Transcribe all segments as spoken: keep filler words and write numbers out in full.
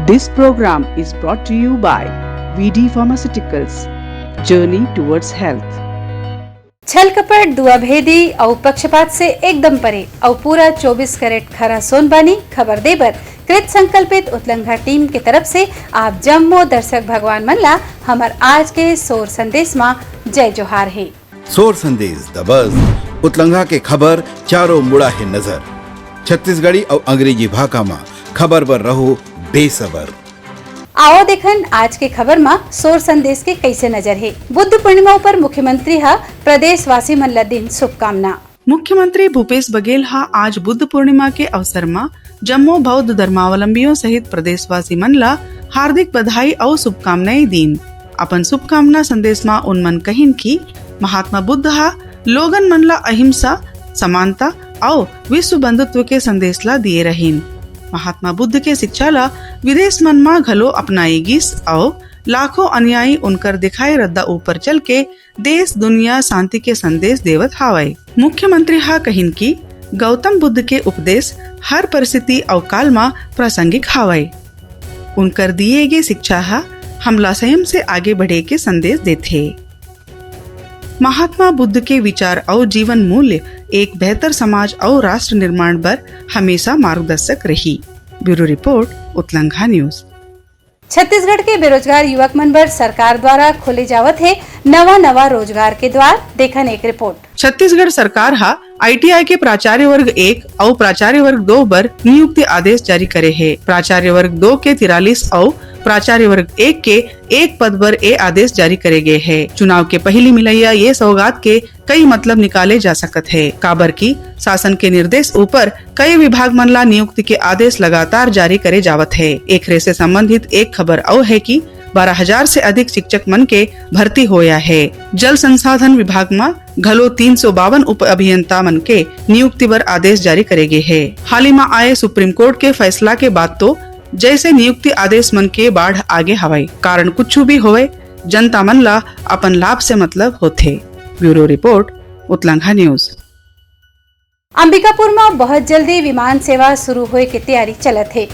This program is brought to you by V D Pharmaceuticals. Journey towards health. छल कपट, दुआभेदी अउ पक्षपात से एकदम परे अउ पूरा चौबीस कैरेट खरा सोनबानी खबर देबर कृत संकल्पित उतलंघा टीम के तरफ से आप जम्मो दर्शक भगवान मन ला हमर आज के सोर संदेश मा जय जोहार हे। सोर संदेश दबस, उतलंघा के खबर चारों मुड़ा हे नजर। छत्तीसगढ़ी अउ अंग्रेजी भाखा मा खबर बर रहो बेसबर। आओ देखन आज के खबर मा सोर संदेश के कैसे नजर हे। बुद्ध पूर्णिमा ऊपर मुख्यमंत्री ह प्रदेशवासी मन ला दिन शुभकामना। मुख्यमंत्री भूपेश बघेल ह आज बुद्ध पूर्णिमा के अवसर मा जम्मो बौद्ध धर्मावलंबियों सहित प्रदेशवासी मन ला हार्दिक बधाई अउ शुभकामनाएं दीन। अपन शुभकामना संदेश मा उन मन कहिन कि महात्मा बुद्ध ह लोगन मन ला अहिंसा, समानता अउ विश्व बंधुत्व के संदेश ला दिए रहिन। महात्मा बुद्ध के शिक्षा ला विदेश मन मा घलो अपनाए गिस अउ लाखों अनुयायी उनकर दिखाए रद्दा ऊपर चल के देश दुनिया शांति के संदेश देवत हावय। मुख्यमंत्री हा कहिन कि गौतम बुद्ध के उपदेश हर परिस्थिति अउ काल मा प्रासंगिक हावय। उनकर दिए गे शिक्षा हा हमला संयम से आगे बढ़े के संदेश देथे। महात्मा बुद्ध के विचार अउ जीवन मूल्य एक बेहतर समाज अउ राष्ट्र निर्माण बर हमेशा मार्गदर्शक रही। Bureau report, Utlangha news. Chhattisgarh के बेरोजगार युवक मन बर सरकार द्वारा खोले जावत हे नवा नवा रोजगार के द्वार। देखन एक रिपोर्ट। छत्तीसगढ़ सरकार हा आईटीआई के प्राचार्य वर्ग एक अउ प्राचार्य वर्ग दो बर नियुक्ति आदेश जारी करे हे। प्राचार्य वर्ग दो के तिरालीस अउ प्राचार्य वर्ग एक के एक पद बर ए आदेश जारी करे गे हे। चुनाव के पहिली मिलैया ये सौगात के कई मतलब निकाले जा सकत हे, काबर कि शासन के निर्देश ऊपर कई विभाग मन ला नियुक्ति के आदेश लगातार जारी करे जावत हे। एकरे से संबंधित एक खबर अउ हे कि बारह हजार से अधिक शिक्षक मन के भर्ती होया हे। जल संसाधन विभाग म घलो तीन सौ बावन उप अभियंता मन के नियुक्ति बर आदेश जारी करे गे हे। हाल ही म आए सुप्रीम कोर्ट के फैसला के बाद तो जैसे नियुक्ति आदेश मन के बाढ़ आगे हवय, कारण कुछु भी होवय, जनता मन ला अपन लाभ से मतलब होथे। Bureau report, Utlangha news. Ambikapur म बहुत जल्दी विमान सेवा शुरू होए के तैयारी चलत हे।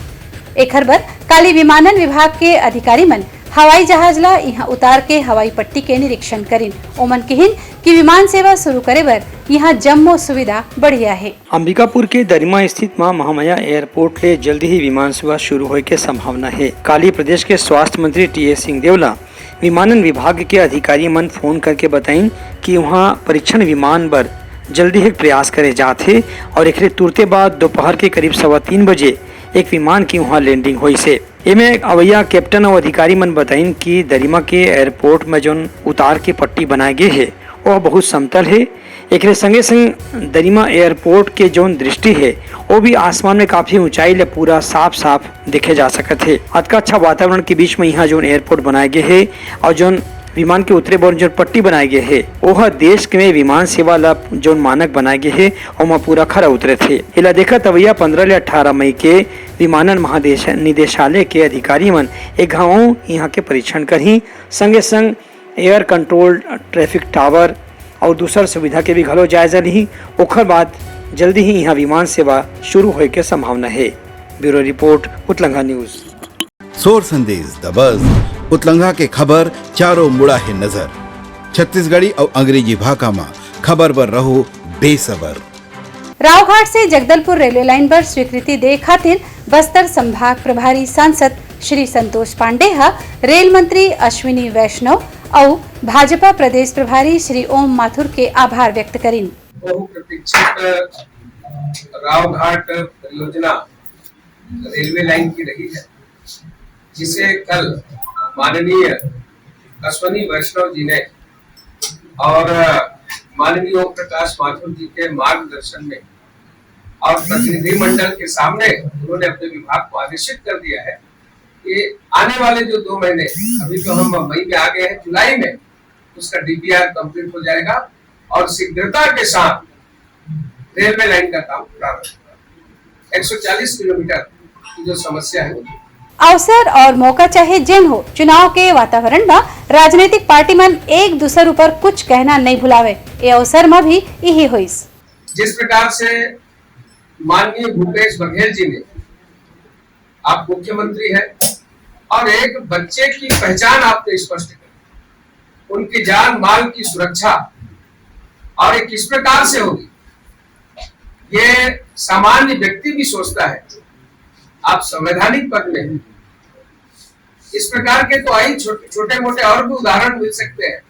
एखर बर काली विमानन विभाग के अधिकारी मन हवाई जहाज ला इहां उतार के हवाई पट्टी के निरीक्षण करिन। ओमन किहिन कि विमान सेवा शुरू करे बर इहां जम्मो सुविधा बढ़िया हे। अंबिकापुर के दरिमा स्थित मां महामाया एयरपोर्ट ले जल्दी ही विमान सेवा शुरू होए के संभावना हे। काली प्रदेश के स्वास्थ्य मंत्री टीएस सिंहदेव ला विमानन विभाग के अधिकारी मन फोन करके बताइन कि उहां परीक्षण विमान बर जल्दी ही प्रयास करे जात हे और एकरे तुरते बाद दोपहर के करीब सवा तीन बजे एक विमान के उहां लैंडिंग होइस हे। एमे अवैया कैप्टन अउ अधिकारी मन बताइन कि दरिमा के एयरपोर्ट में जोन उतार के पट्टी बनाए गे हे, ओह बहुत समतल हे। एकरे संगे संग दरिमा एयरपोर्ट के जोन दृष्टि हे, वो भी आसमान में काफी ऊंचाई ले पूरा साफ साफ देखे जा सकत हे। अतका अच्छा वातावरण के बीच में इहां जोन एयरपोर्ट बनाए गे हे और जोन विमान के उतरे बर जोन पट्टी बनाए गे हे, ओह देश में विमान सेवा ला जोन मानक बनाए गे हे, ओमा पूरा खरा उतरत हे। एला देखत अवैया पंद्रह ले अठारह मई के विमानन महादेश निदेशालय के अधिकारी मन एक घाव इहां के परीक्षण करही, संगे संग एयर कंट्रोल, ट्रैफिक टावर और दूसर सुविधा के भी घलो जायजा लिही। ओखर बाद जल्दी ही इहां विमान सेवा शुरू होए के संभावना हे। Bureau report, Utlangha news. सोर संदेश दबस, उतलंघा के खबर चारों मुड़ा हे नजर। छत्तीसगढ़ी अउ अंग्रेजी भाखा म खबर बर रहो बेसबर। रावघाट से जगदलपुर रेलवे लाइन बर स्वीकृति दे खातिर बस्तर संभाग प्रभारी सांसद श्री संतोष पांडे ह रेल मंत्री अश्विनी वैष्णव अउ भाजपा प्रदेश प्रभारी श्री ओम माथुर के आभार व्यक्त करिन। बहुप्रतीक्षित रावघाट परियोजना रेलवे लाइन की रही है, जिसे कल माननीय अश्विनी वैष्णव जी ने और माननीय ओम प्रकाश माथुर जी के मार्गदर्शन में और प्रतिनिधिमंडल के सामने उन्होंने अपने विभाग को आदेशित कर दिया है कि आने वाले जो दो महीने, अभी तो हम मई में आ गए हैं, जुलाई में उसका डीपीआर कंप्लीट हो जाएगा और शीघ्रता के साथ रेलवे लाइन का काम प्रारंभ होगा। एक सौ चालीस किलोमीटर की जो समस्या है, वो अवसर और मौका चाहे जेन हो, चुनाव के वातावरण म राजनीतिक पार्टी मन एक दूसर ऊपर कुछ कहना नइ भुलावे। ए अवसर म भी इही होइस। जिस प्रकार से माननीय भूपेश बघेल जी ने, आप मुख्यमंत्री हैं, और एक बच्चे की पहचान आपने स्पष्ट करी, उनकी जान माल की सुरक्षा, और ये किस प्रकार से होगी, ये सामान्य व्यक्ति भी सोचता है। आप संवैधानिक पद में हैं। इस प्रकार के तो आई छोटे छोटे मोटे और भी उदाहरण मिल सकते हैं,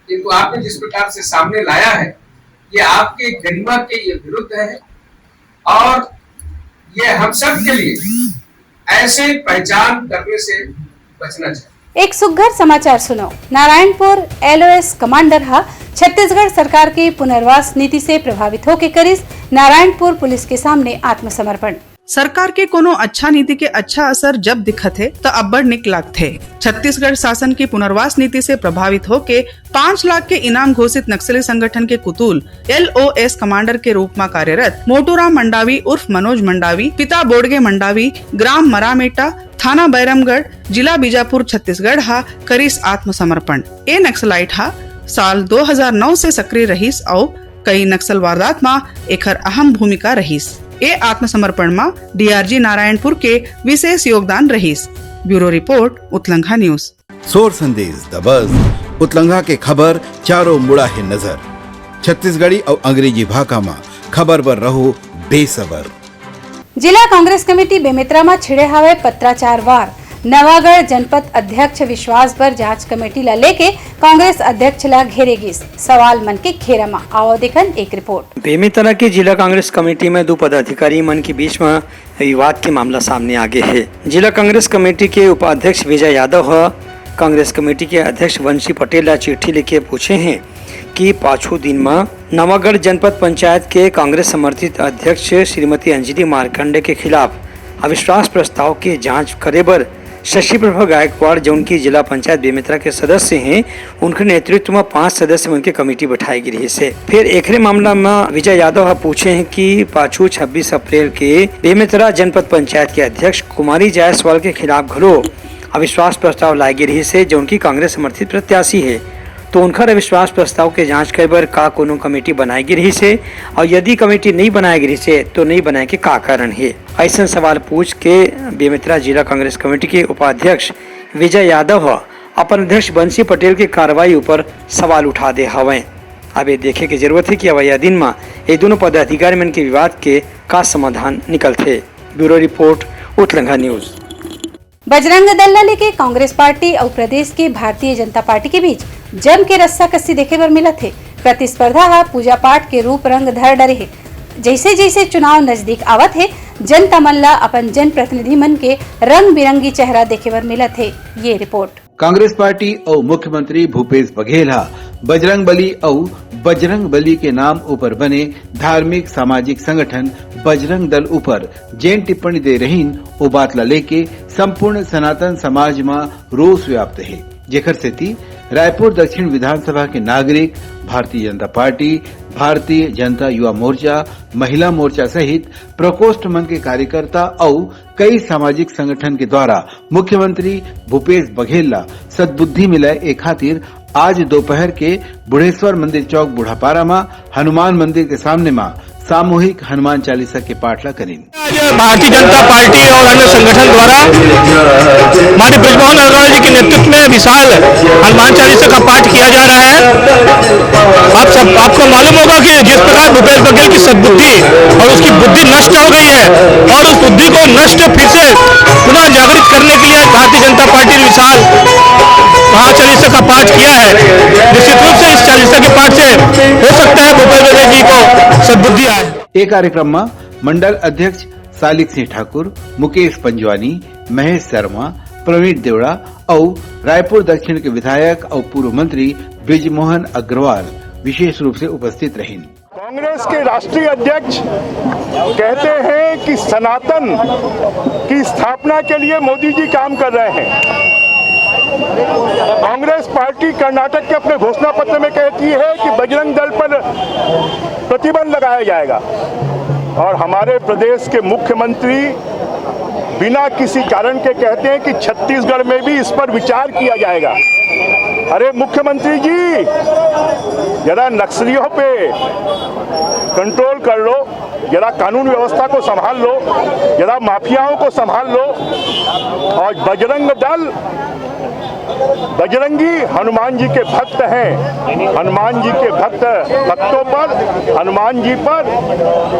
किंतु आपने जिस प्रकार से सामने लाया है, ये आपके गरिमा के ये विरुद्ध है और ये हम सब के लिए ऐसे पहचान करने से बचना चाहिए। एक सुग्घर समाचार सुनो। नारायणपुर एलओएस कमांडर हा छत्तीसगढ़ सरकार के पुनर्वास नीति से प्रभावित होके करिस नारायणपुर पुलिस के सामने आत्मसमर्पण। सरकार के कोनो अच्छा नीति के अच्छा असर जब दिखत हे, त अब्बड़ निक लागथे। छत्तीसगढ़ शासन की पुनर्वास नीति से प्रभावित होके पाँच लाख के इनाम घोषित नक्सली संगठन के कुतुल एलओएस कमांडर के रूप म कार्यरत मोटूराम मंडावी उर्फ मनोज मंडावी, पिता बोड़गे मंडावी, ग्राम मरामेटा, थाना बैरमगढ़, जिला बीजापुर, छत्तीसगढ़ हा करिस आत्मसमर्पण। ए नक्सलाइट हा साल दो हज़ार नौ से सक्रिय रहिस अउ कई नक्सल वारदात म एखर अहम भूमिका रहिस। ए आत्मसमर्पण म डीआरजी नारायणपुर के विशेष योगदान रहिस। Bureau report, Utlangha news. सोर संदेश दबस, उतलंघा के खबर चारों मुड़ा हे नजर। छत्तीसगढ़ी अउ अंग्रेजी भाखा म खबर बर रहो बेसबर। जिला कांग्रेस कमेटी बेमेतरा म छिड़े हावय पत्राचार वार। नवागढ़ जनपद अध्यक्ष विश्वास बर जांच कमेटी ला लेके कांग्रेस अध्यक्ष ला घेरे गिस। सवाल मन के घेरा म। आवव देखन एक रिपोर्ट। बेमेतरा के जिला कांग्रेस कमेटी में दू पदाधिकारी मन के बीच म विवाद के मामला सामने आगे हे। जिला कांग्रेस कमेटी के उपाध्यक्ष विजय यादव ह कांग्रेस कमेटी के अध्यक्ष वंशी पटेल ला चिट्ठी लिखे पूछे हे कि पाछू दिन म नवागढ़ जनपद पंचायत के कांग्रेस समर्थित अध्यक्ष श्रीमती अंजलि मार्कंडे के खिलाफ अविश्वास प्रस्ताव के जांच करे बर शशि प्रभा गायकवाड़, जौन की जिला पंचायत बेमेतरा के सदस्य हे, उनके नेतृत्व म पांच सदस्य मन के कमेटी बैठाए गे रिहिस हे। फिर एकरे मामला म विजय यादव ह पूछे हे कि पाछू छब्बीस अप्रैल के बेमेतरा जनपद पंचायत के अध्यक्ष कुमारी जायसवाल के खिलाफ घलो अविश्वास प्रस्ताव लाए गे रिहिस हे, जौन की कांग्रेस समर्थित प्रत्याशी हे, तो उनकर अविश्वास प्रस्ताव के जांच करे बर का कोनो कमेटी बनाए गे रिहिस हे, अउ यदि कमेटी नइ बनाए गे रिहिस हे, तो नइ बनाए के का कारण हे? अइसन सवाल पूछ के बेमेतरा जिला कांग्रेस कमेटी के उपाध्यक्ष विजय यादव ह अपन अध्यक्ष बंसी पटेल के कार्रवाई ऊपर सवाल उठा दे हवय। अब ये देखे के जरूरत हे कि अवइया दिन म ये दोनों पदाधिकारी मन के विवाद के का समाधान निकलथे। Bureau report, Utlangha news. Bajrang Dal ला लेके कांग्रेस पार्टी अउ प्रदेश के भारतीय जनता पार्टी के बीच जम के रस्साकस्सी देखे बर मिलत हे। प्रतिस्पर्धा ह पूजा पाठ के रूप रंग धर डरे हे। जइसे जइसे चुनाव नजदीक आवत हे, जनता मन ला अपन जनप्रतिनिधि मन के रंग बिरंगी चेहरा देखे बर मिलत हे। ये रिपोर्ट। कांग्रेस पार्टी अउ मुख्यमंत्री भूपेश बघेल ह बजरंग बली अउ बजरंग बली के नाम ऊपर बने धार्मिक सामाजिक संगठन बजरंग दल ऊपर जेन टिप्पणी दे रहिन, ओ बात ला लेके संपूर्ण सनातन समाज म रोष व्याप्त हे, जेखर सेती रायपुर दक्षिण विधानसभा के नागरिक, भारतीय जनता पार्टी, भारतीय जनता युवा मोर्चा, महिला मोर्चा सहित प्रकोष्ठ मन के कार्यकर्ता अउ कई सामाजिक संगठन के द्वारा मुख्यमंत्री भूपेश बघेल ला सद्बुद्धि मिलय, ए खातिर आज दोपहर के बुढ़ेश्वर मंदिर चौक बूढ़ापारा म हनुमान मंदिर के सामने म सामूहिक हनुमान चालीसा के पाठ ला करिन। आज भारतीय जनता पार्टी और अन्य संगठन द्वारा माननीय बृजमोहन अग्रवाल जी के नेतृत्व में विशाल हनुमान चालीसा का पाठ किया जा रहा है। आप सब, आपको मालूम होगा कि जिस प्रकार भूपेश बघेल की सद्बुद्धि और उसकी बुद्धि नष्ट हो गई है और उस बुद्धि को नष्ट फिर से पुनः जागृत करने के लिए भारतीय जनता पार्टी ने विशाल महा चालीसा का पाठ किया है। निश्चित रूप से इस चालीसा के पाठ से हो सकता है भूपेश बघेल जी को सद्बुद्धि आए। ए कार्यक्रम म मंडल अध्यक्ष सालिक सिंह ठाकुर, मुकेश पंजवानी, महेश शर्मा, प्रवीण देवड़ा अउ रायपुर दक्षिण के विधायक अउ पूर्व मंत्री बृजमोहन अग्रवाल विशेष रूप से उपस्थित रहिन। कांग्रेस के राष्ट्रीय अध्यक्ष कहते हैं कि सनातन की स्थापना के लिए मोदी जी काम कर रहे हैं। कांग्रेस पार्टी कर्नाटक के अपने घोषणा पत्र में कहती है कि बजरंग दल पर प्रतिबंध लगाया जाएगा, और हमारे प्रदेश के मुख्यमंत्री बिना किसी कारण के कहते हैं कि छत्तीसगढ़ में भी इस पर विचार किया जाएगा। अरे मुख्यमंत्री जी, जरा नक्सलियों पे कंट्रोल कर लो। जरा कानून व्यवस्था को संभाल लो, जरा माफियाओं को संभाल लो। और बजरंग दल, बजरंगी हनुमान जी के भक्त हैं। हनुमान जी के भक्त, भक्तों पर, हनुमान जी पर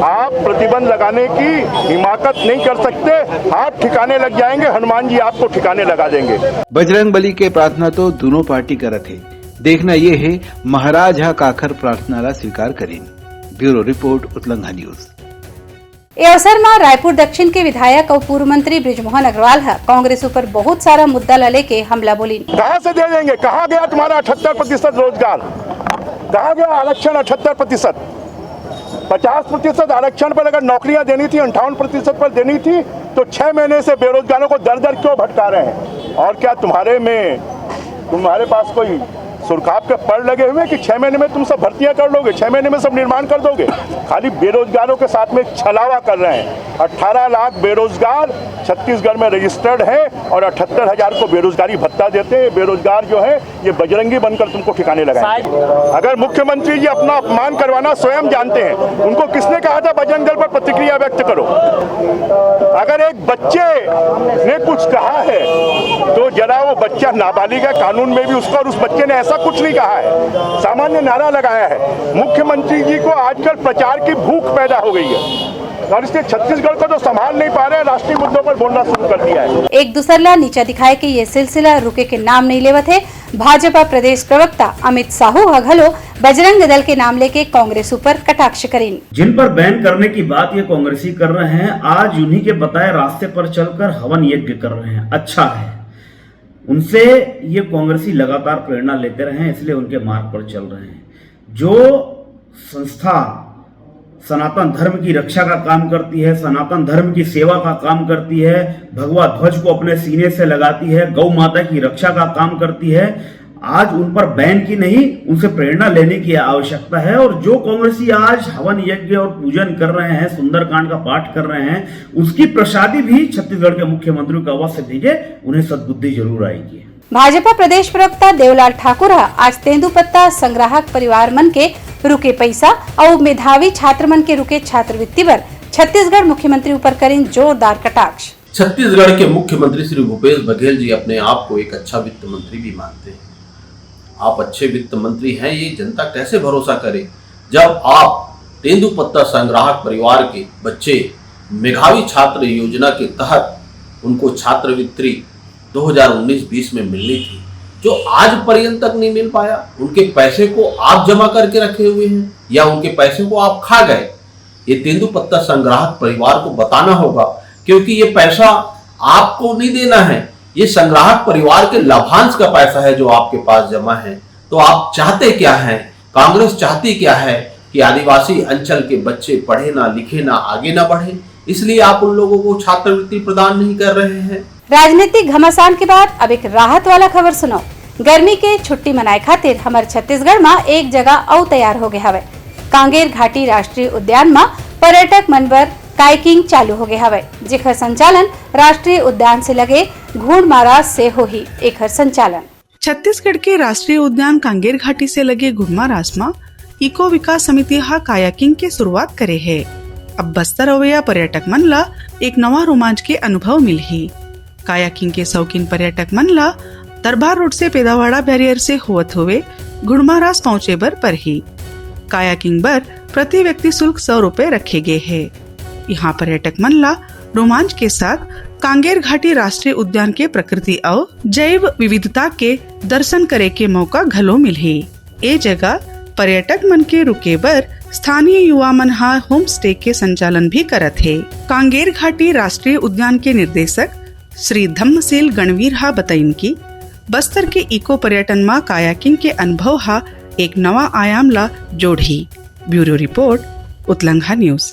आप प्रतिबंध लगाने की हिमाकत नहीं कर सकते। आप ठिकाने लग जाएंगे, हनुमान जी आपको ठिकाने लगा देंगे। बजरंग बली के प्रार्थना तो दूनों पार्टी करत हे। देखना ये हे, महाराज हा काखर प्रार्थना ला स्वीकार करिन। Bureau report, Utlangha news. ए अवसर म रायपुर दक्षिण के विधायक अउ पूर्व मंत्री बृजमोहन अग्रवाल ह कांग्रेस ऊपर बहुत सारा मुद्दा ल लेके हमला बोलिन। कहाँ से दे देंगे? कहाँ गया तुम्हारा अठहत्तर प्रतिशत रोजगार? कहाँ गया आरक्षण अठहत्तर प्रतिशत? पचास प्रतिशत आरक्षण पर अगर नौकरियां देनी थी, अंठावन प्रतिशत पर देनी थी, तो छह महीने से बेरोजगारों को दर दर क्यों भटका रहे हैं? और क्या तुम्हारे में, तुम्हारे पास कोई सुरखाब के पड़ लगे हुए हैं कि छह महीने में तुम सब भर्तियां कर लोगे, छह महीने में सब निर्माण कर दोगे? खाली बेरोजगारों के साथ में छलावा कर रहे हैं। अठारह लाख बेरोजगार छत्तीसगढ़ में रजिस्टर्ड हैं और अठहत्तर हजार को बेरोजगारी भत्ता देते हैं। बेरोजगार जो है, ये बजरंगी बनकर तुमको ठिकाने लगाएंगे। अगर मुख्यमंत्री जी अपना अपमान करवाना स्वयं जानते हैं, उनको किसने कहा था बजरंग दल पर प्रतिक्रिया व्यक्त करो? अगर एक बच्चे ने कुछ कहा है तो जरा वो बच्चा नाबालिग है, कानून में भी उसका, और उस बच्चे ने ऐसा कुछ नहीं कहा है, सामान्य नारा लगाया है। मुख्यमंत्री जी को आजकल प्रचार की भूख पैदा हो गई है और इसलिए छत्तीसगढ़ को तो संभाल नहीं पा रहे हैं, राष्ट्रीय मुद्दों पर बोलना शुरू कर दिया है। एक दूसर ला नीचा दिखाए के ये सिलसिला रुके के नाम नहीं लेवत हे। भाजपा प्रदेश प्रवक्ता अमित साहू ह घलो बजरंग दल के नाम लेके कांग्रेस ऊपर कटाक्ष करिन। जिन पर बैन करने की बात ये कांग्रेसी कर रहे हैं, आज उन्हीं के बताए रास्ते पर चलकर हवन यज्ञ कर रहे हैं। अच्छा है, उनसे ये कांग्रेसी लगातार प्रेरणा लेते रहे हैं, इसलिए उनके मार्ग पर चल रहे हैं। जो संस्था सनातन धर्म की रक्षा का काम करती है, सनातन धर्म की सेवा का काम करती है, भगवा ध्वज को अपने सीने से लगाती है, गौ माता की रक्षा का काम करती है, आज उन पर बैन की नहीं, उनसे प्रेरणा लेने की आवश्यकता है। और जो कांग्रेसी आज हवन यज्ञ और पूजन कर रहे हैं, सुंदरकांड का पाठ कर रहे हैं, उसकी प्रसादी भी छत्तीसगढ़ के मुख्यमंत्री को अवश्य भेजे, उन्हें सद्बुद्धि जरूर आएगी। भाजपा प्रदेश प्रवक्ता देवलाल ठाकुर ह आज तेंदूपत्ता संग्राहक परिवार मन के रुके पइसा अउ मेधावी छात्र मन के रुके छात्रवृत्ति बर छत्तीसगढ़ मुख्यमंत्री ऊपर करिन जोरदार कटाक्ष। छत्तीसगढ़ के मुख्यमंत्री श्री भूपेश बघेल जी अपने आप को एक अच्छा वित्त मंत्री भी मानते हैं। आप अच्छे वित्त मंत्री हैं, ये जनता कैसे भरोसा करे जब आप तेंदूपत्ता संग्राहक परिवार के बच्चे मेधावी छात्र योजना के तहत उनको छात्रवृत्ति दो हज़ार उन्नीस बीस में मिलनी थी, जो आज पर्यंत तक नहीं मिल पाया। उनके पैसे को आप जमा करके रखे हुए हैं या उनके पैसे को आप खा गए। ये तेंदूपत्ता संग्राहक परिवार को बताना होगा, क्योंकि ये पैसा आपको नहीं देना है, ये संग्राहक परिवार के लाभांश का पैसा है जो आपके पास जमा है। तो आप चाहते क्या हैं? कांग्रेस चाहती क्या है कि आदिवासी अंचल के बच्चे पढ़े ना, लिखे ना, आगे ना बढ़े, इसलिए आप उन लोगों को छात्रवृत्ति प्रदान नहीं कर रहे हैं। राजनीतिक घमासान के बाद अब एक राहत वाला खबर सुनो। गर्मी के छुट्टी मनाए खातिर हमर छत्तीसगढ़ म एक जगह अउ तैयार हो गए हवय। कांगेर घाटी राष्ट्रीय उद्यान म पर्यटक मन बर कायाकिंग चालू हो गए हवय, जेखर संचालन राष्ट्रीय उद्यान से लगे घुड़मारा से होही। एखर संचालन छत्तीसगढ़ के राष्ट्रीय उद्यान कांगेर घाटी से लगे घुड़मारास म इको विकास समिति ह कायाकिंग के शुरुआत करे हे। अब बस्तर अवैया पर्यटक मन ल एक नवा रोमांच के अनुभव मिलही। कायाकिंग के शौकीन पर्यटक मन ल दरबार रोड से पेदावाड़ा बैरियर से होवत हुए घुड़मारास पहुंचे बर परही। कायाकिंग बर प्रति व्यक्ति शुल्क सौ रुपए रखे गे हे। यहाँ पर्यटक मन ला रोमांच के साथ कांगेर घाटी राष्ट्रीय उद्यान के प्रकृति अउ जैव विविधता के दर्शन करे के मौका घलो मिलही। ए जगह पर्यटक मन के रुके बर स्थानीय युवा मन ह होम स्टे के संचालन भी करत हे। कांगेर घाटी राष्ट्रीय उद्यान के निर्देशक श्री धम्मशील गणवीर ह बतइन कि बस्तर के इको पर्यटन म कायाकिंग के अनुभव ह एक नवा आयाम ला जोड़ही। Bureau report, Utlangha news.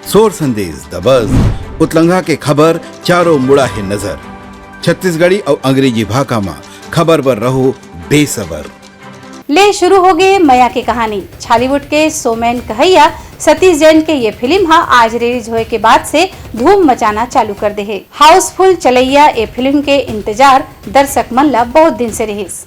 सोर संदेश दबस, उतलंघा के खबर चारों मुड़ा हे नजर। छत्तीसगढ़ी अउ अंग्रेजी भाखा म खबर बर रहो बेसबर। ले शुरू हो गए मया के कहानी। छॉलीवुड के शोमैन कहैया सतीश जैन के ये फिल्म ह आज रिलीज होए के बाद से धूम मचाना चालू कर दे हे। हाउसफुल चलैया ए फिल्म के इंतजार दर्शक मन ला बहुत दिन से रिहिस।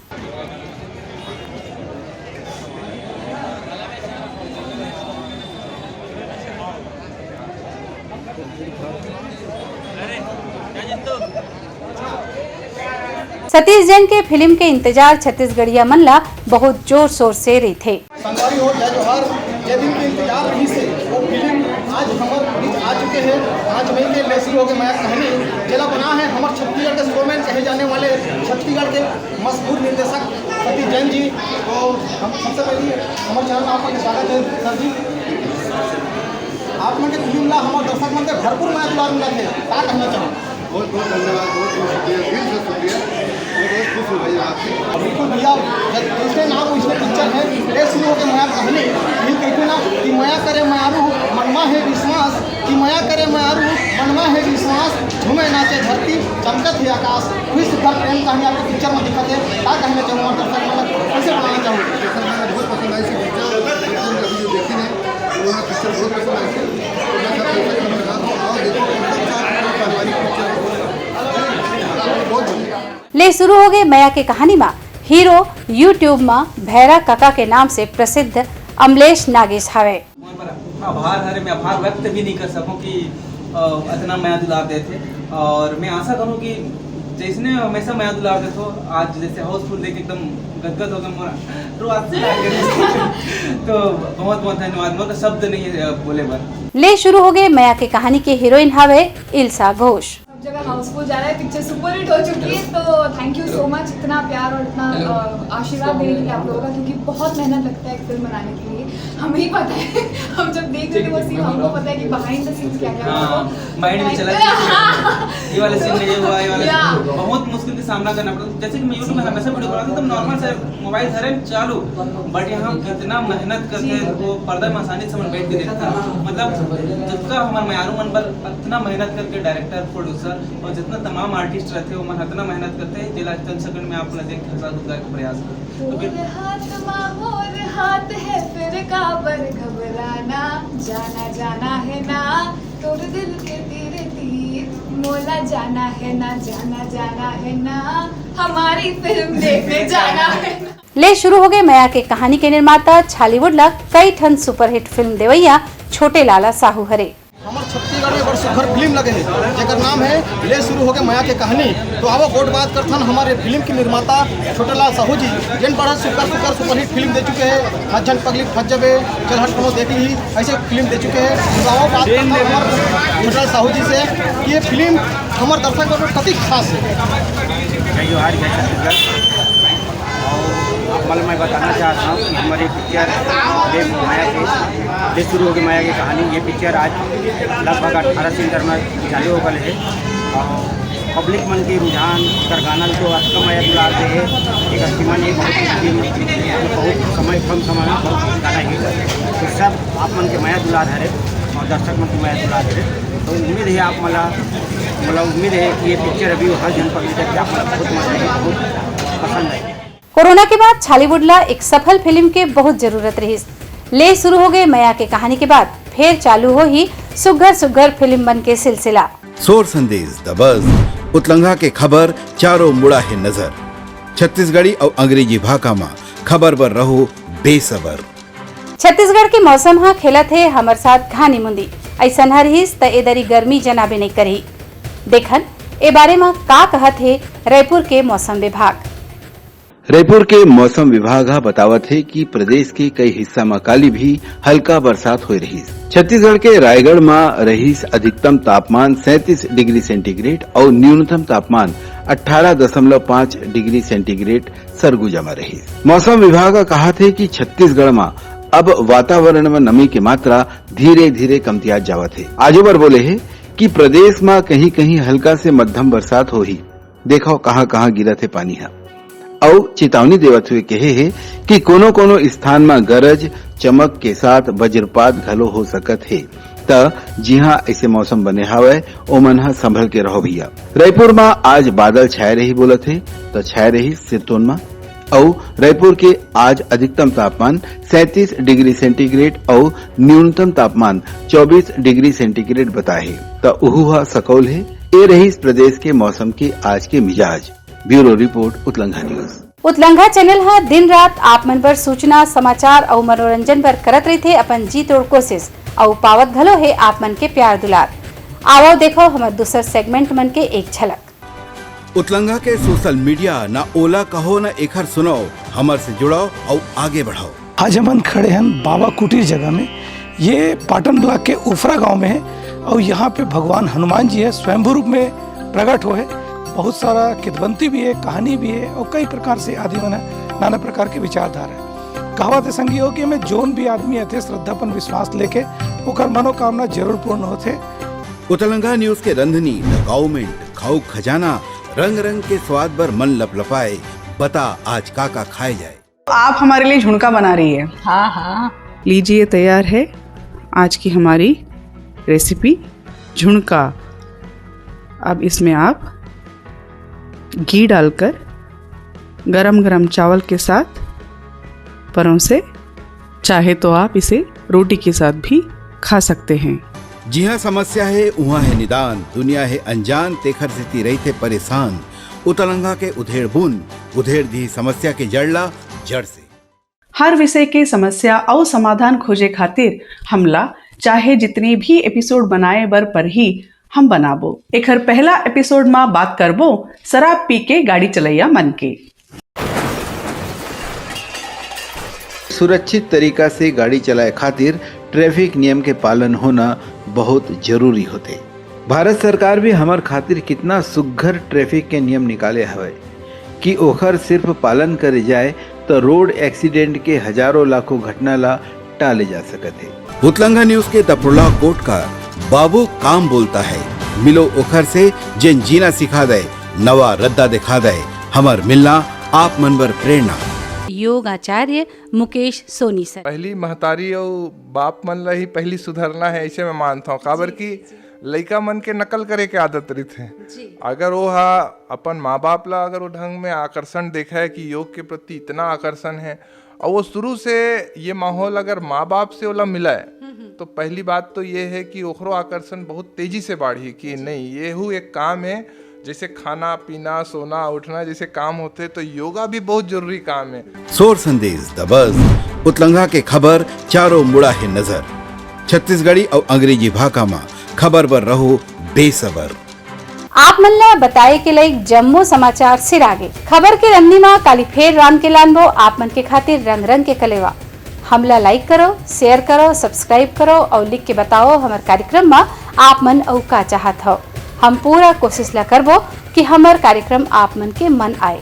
सतीश जैन के फिल्म के इंतजार छत्तीसगढ़िया मन ला बहुत जोर शोर से रहिथे। संगवारी हो, जय जोहार। जे दिन के इंतजार रहिस हे, वो फिल्म आज हमर बीच आ चुके हे। पाँच मई के ले शुरू होगे मया कहानी, जेला बना हे हमर छत्तीसगढ़ के शोमैन कहे जाने वाले छत्तीसगढ़ के मशहूर निर्देशक सतीश जैन जी। तो हम सबसे पहले हमर चैनल में आप मन के स्वागत हे सर जी। आप मन के फिल्म ला हमर दर्शक मन के भरपूर मया दुलार मिलत हे, का कहना चाहो? बहुत बहुत धन्यवाद, बहुत बहुत शुक्रिया, दिल से शुक्रिया। मैं बहुत खुश हूँ भैया आपसे। बिल्कुल भैया, जब दूसरे नाम इसमें पिक्चर है, ले शुरू होके मया कहानी, ये कहते ना कि मया करे मयारू, मनमा है विश्वास, कि मया करे मयारू, मनमा है विश्वास, झूमे नाचे धरती, चमकत है आकाश। वही सुंदर प्रेम कहानी आपके पिक्चर में दिखत है। का कहना चाहूँ और दर्शक मन कैसे बनाना चाहूँ? दर्शक मन बहुत पसंद आई सी पिक्चर, अभी जो देखी ने, वो पिक्चर बहुत पसंद आई सी। तो मैं सब दर्शक मन का और देखो, एकदम साफ सुथरा पारिवारिक पिक्चर है। बहुत बढ़िया। ले शुरू होगे मया के कहानी मा हीरो YouTube मा भैरा कका के नाम से प्रसिद्ध अमलेश नागेश हावे। आभार हरे, मैं आभार व्यक्त भी नहीं कर सकूं कि, अ, इतना मया दुलार देथे। और मैं आशा करूं कि जैसने हमेशा मया दुलार देथो, आज जैसे हाउसफुल देख एकदम गदगद हो गए मोर, रोआत से आ गए। तो बहुत बहुत धन्यवाद, मोर शब्द नहीं है, अ, बोले बर। ले शुरू होगे मया के कहानी के हीरोइन हावे इल्सा घोष। सब जगह हाउसफुल जा रहा है, पिक्चर सुपरहिट हो चुकी है, तो thank you so much इतना प्यार और इतना, अ, आशीर्वाद देने के लिए आप लोगों का, क्योंकि बहुत मेहनत लगता है एक फिल्म बनाने के लिए, हमें ही पता है। हम जब देख रहे थे वो सीन, हमको पता है कि behind the scenes क्या क्या हुआ। हाँ, behind में चला गया। ये वाला सीन नहीं हुआ, ये वाला या। बहुत मुश्किल का सामना करना पड़ा। जैसे कि मैं YouTube में हमेशा वीडियो बनाता हूँ, तो नॉर्मल से मोबाइल धरे चालू, but यहाँ कितना मेहनत करते हैं, वो पर्दा में आसानी से मन बैठ के देखता है। मतलब जितना हमारे मयारू मन पर इतना मेहनत करके डायरेक्टर, प्रोड्यूसर और जितना तमाम आर्टिस्ट रहते हैं, वो मन इतना मेहनत करते हैं, जिला चंद सेकंड में आप लोग देख के हंसा के प्रयास करें। तो फिर तोर हाथ मा मोर हाथ है, फिर काबर घबराना, जाना जाना है ना, तोर दिल के तीर तीर, मोला जाना है ना, जाना जाना है ना, हमारी फिल्म देखने जाना है ना। ले शुरू होगे मया के कहानी के निर्माता छालीवुड ला कई ठन सुपरहिट फिल्म देवैया छोटे लाला साहू हरे। हमर छत्तीसगढ़ में बड़ सुघर फिल्म लगे हे, जेकर नाम है ले शुरू होगे मया के कहानी। तो आवो गोठ बात करथन हमारे फिल्म के निर्माता छोटे लाल साहू जी, जेन बड़ा सुघर सुघर सुपरहिट फिल्म दे चुके हैं, हजान पगली फंस जबे, चल हट कोनो देख ली, ऐसे फिल्म दे चुके हैं। तो आवो बात करथन हमारे छोटे लाल साहू जी से कि ये फिल्म हमर दर्शक बर कतिक खास है। जय जोहार, जय छत्तीसगढ़। और आप मन मैं बताना चाहता हूँ कि हमारी पिक्चर ले मया के, ले शुरू होगे मया के कहानी, ये पिक्चर आज लगभग अठारह सेंटर में चालू हो गए है। और पब्लिक मन के रुझान कर गाना तो अतका मया दुलार दे है, एक अतिमन ये बहुत, बहुत समय, कम समय में बहुत गाना हिट है। तो सब आप मन के मया दुलार हरे और दर्शक मन के मया दुलार हरे। तो उम्मीद है आप मला, मतलब उम्मीद है कि ये पिक्चर अभी हर जन पब्लिक तक आप मन बहुत मजा आएगी, बहुत पसंद आएगी। कोरोना के बाद छालीवुड ला एक सफल फिल्म के बहुत जरूरत रहिस। ले शुरू होगे मया के कहानी के बाद फेर चालू होही सुघर सुघर फिल्म मन के सिलसिला। सोर संदेश, The Buzz, उतलंघा के खबर चारों मुड़ा हे नजर। छत्तीसगढ़ी अउ अंग्रेजी भाखा मा खबर बर रहो बेसबर। छत्तीसगढ़ के मौसम ह खेलत हे हमर साथ घानी मुंदी। अइसन ह रिहिस त ए दरी गर्मी जनाबे नइ करही। देखन ए बारे म का कहत हे रायपुर के मौसम विभाग। रायपुर के मौसम विभाग ह बतावत हे कि प्रदेश के कई हिस्सा म काली भी हल्का बरसात होए रहिस। छत्तीसगढ़ के रायगढ़ म रहिस अधिकतम तापमान सैंतीस डिग्री सेंटीग्रेड अउ न्यूनतम तापमान अट्ठारह दशमलव पाँच डिग्री सेंटीग्रेड सरगुजा म रहिस। मौसम विभाग ह कहत हे कि छत्तीसगढ़ म अब वातावरण म नमी के मात्रा धीरे-धीरे कमतियात जावत हे। आजो बर बोले हे कि प्रदेश म कहीं-कहीं हल्का से मध्यम बरसात होही। देखव कहां-कहां गिरत हे पानी ह। अउ चेतावनी देवत हुए कहे हे कि कोनो-कोनो स्थान म गरज, चमक के साथ वज्रपात घलो हो सकत हे। त जिहां अइसे मौसम बने हावय, ओमन ह संभल के रहो भैया। रायपुर म आज बादल छाए रही बोलत हे, त छाए रही सिरतोन म। अउ रायपुर के आज अधिकतम तापमान सैंतीस डिग्री सेंटीग्रेड अउ न्यूनतम तापमान चौबीस डिग्री सेंटीग्रेड बताए हे, त उहू ह सकौल हे। ए रहिस प्रदेश के मौसम के आज के मिजाज। Bureau report, Utlangha news. Utlangha channel ह दिन रात आप मन बर सूचना, समाचार अउ मनोरंजन बर करत रहिथे अपन जी तोड़ कोशिश, अउ पावत घलो हे आप मन के प्यार दुलार। आवव देखव हमर दूसर segment मन के एक झलक। उतलंगा के social media, ना ओला कहो, ना एखर सुनव, हमर से जुड़व अउ आगे बढ़व। आज हमन खड़े हन बाबा कुटीर जगह में। ये पाटन block के उफरा गांव में है और यहाँ पे भगवान हनुमान जी है, स्वयंभू रूप में प्रकट होय है। बहुत सारा किदवंती भी है, कहानी भी है और कई प्रकार से आदमी मन है, नाना प्रकार के विचारधारा है। कहावत है संगी हो कि एमे जोन भी आदमी आथे श्रद्धा अपन विश्वास लेके ओकर मनोकामना जरूर पूर्ण होथे। उतलंगा news के रंधनी, the government, खाऊ खजाना, रंग रंग के स्वाद बर मन लपलपाए। बता आज का का खाए जाए। आप हमारे लिए झुणका बना रही है। हाँ, हाँ। लीजिए, तैयार है आज की हमारी recipe झुणका। अब इसमें आप घी डालकर गरम गरम चावल के साथ परोसे, चाहे तो आप इसे रोटी के साथ भी खा सकते हैं। जिहाँ समस्या है, उहाँ है निदान, दुनिया है अनजान, तेखर सेती रहिथे परेशान। उतलंगा के उधेड़ बुन, उधेड़ दी समस्या के जड़ ला जड़ से। हर विषय के समस्या अउ समाधान खोजे खातिर हमला चाहे जितने भी episode बनाए बर परही, हम बनाबो। एखर पहला episode मा बात करबो शराब पी के गाड़ी चलैया मन के। सुरक्षित तरीका से गाड़ी चलाए खातिर traffic नियम के पालन होना बहुत जरूरी होथे। भारत सरकार भी हमर खातिर कितना सुग्घर traffic के नियम निकाले हवय कि ओखर सिर्फ पालन करे जाए, त road accident के हजारों लाखों घटना ला टाले जा सकत हे। उतलंगा news के दफरोला कोटकर, बाबू काम बोलता है, मिलो ओखर से, जेन जीना सिखा दे, नवा रद्दा दिखा दे, हमर मिलना आप मन बर प्रेरणा। योग आचार्य मुकेश सोनी सर। पहली महतारी अउ बाप मन ला ही पहली सुधरना है, ऐसे मैं मानता हूँ, काबर कि लइका मन के नकल करे के आदत रहिथे। अगर वो हा अपन माँ बाप ला अगर वो ढंग में आकर्षण देखा है कि योग के प्रति इतना आकर्षण है, और वो शुरू से ये माहौल अगर माँ बाप से ओला मिला है, तो पहली बात तो ये है कि ओकरो आकर्षण बहुत तेजी से बाढ़ी कि नहीं, ये हु एक काम है, जैसे खाना पीना, सोना उठना जैसे काम होते, तो योगा भी बहुत जरूरी काम है। सोर संदेश दबस, उतलंगा के खबर चारों मुड़ा है नजर। छत्तीसगढ़ी अउ अंग्रेजी भाखा मा खबर बर रहो बेसबर। आप मन ला बताए के लाइक जम्मो समाचार सिरागे। खबर के रंगनी मा काली फेर राम के लानबो आप मन के खातिर रंग रंग के कलेवा। हमला like करो, share करो, subscribe करो अउ लिख के बताओ हमर कार्यक्रम मा आप मन अउ का चाहत हव। हम पूरा कोशिश ला करबो कि हमर कार्यक्रम आप मन के मन आए।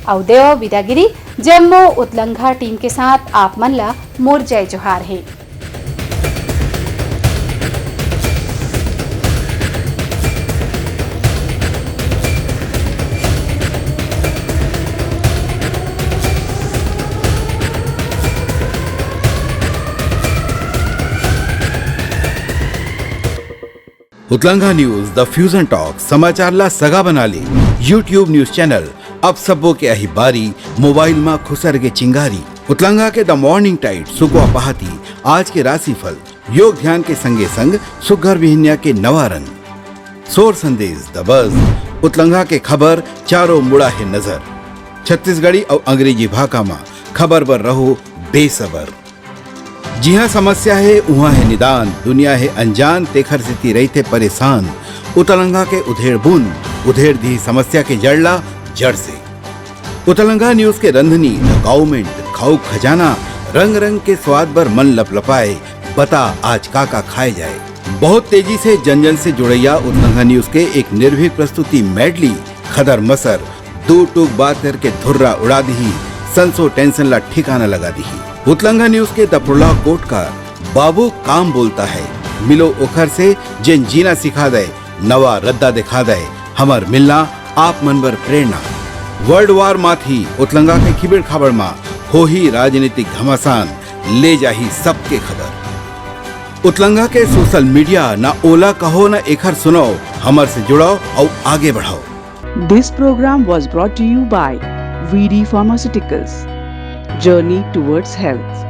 अउ देव विदागिरी जम्मो उतलंघा team के साथ आप मन ला मोर जय जोहार हे। उतलंघा न्यूज, द फ्यूजन टॉक, समाचार ला सगा बना ले। YouTube न्यूज चैनल अब सबो के अही बारी, मोबाइल मा खुसर के चिंगारी। उतलंघा के द मॉर्निंग टाइड, सुकवा पहाती, आज के राशिफल, योग ध्यान के संगे संग सुग्घर बिहनिया के नवा रंग। सोर संदेश द बज, उतलंघा के खबर चारों मुड़ा हे नजर। छत्तीसगढ़ी अउ अंग्रेजी भाखा मा खबर बर रहो बेसबर। जिहाँ समस्या हे, उहाँ हे निदान, दुनिया हे अनजान, तेखर सेती रहिथे परेशान। उतलंघा के उधेड़ बुन, उधेड़ दी समस्या के जड़ ला जड़ से। उतलंघा न्यूज के रंधनी, द काउमेंट, खाऊ खजाना, रंग रंग के स्वाद बर मन लपलपाए, बता आज का का खाए जाए। बहुत तेजी से जन जन से जुड़ैया उतलंघा न्यूज के एक निर्भीक प्रस्तुति मेडली, खदर मसर, दू टूक बात करके धुर्रा उड़ा दिही, संसो टेंशन ला ठिकाना लगा दिही। उतलंघा न्यूज के दफरुला कोटकर, बाबू काम बोलता है, मिलो ओखर से, जेन जीना सिखा दे, नवा रद्दा दिखा दे, हमर मिलना आप मन बर प्रेरणा। वर्ल्ड वार माथी उतलंगा के खिबेड़ खाबड़ मा होही राजनीतिक घमासान, ले जाही सबके खबर। उतलंगा के सोशल मीडिया, ना ओला कहो ना एखर सुनो, हमर से जुड़ो अउ आगे बढ़ो। This program was brought to you by V D Pharmaceuticals, Journey Towards Health.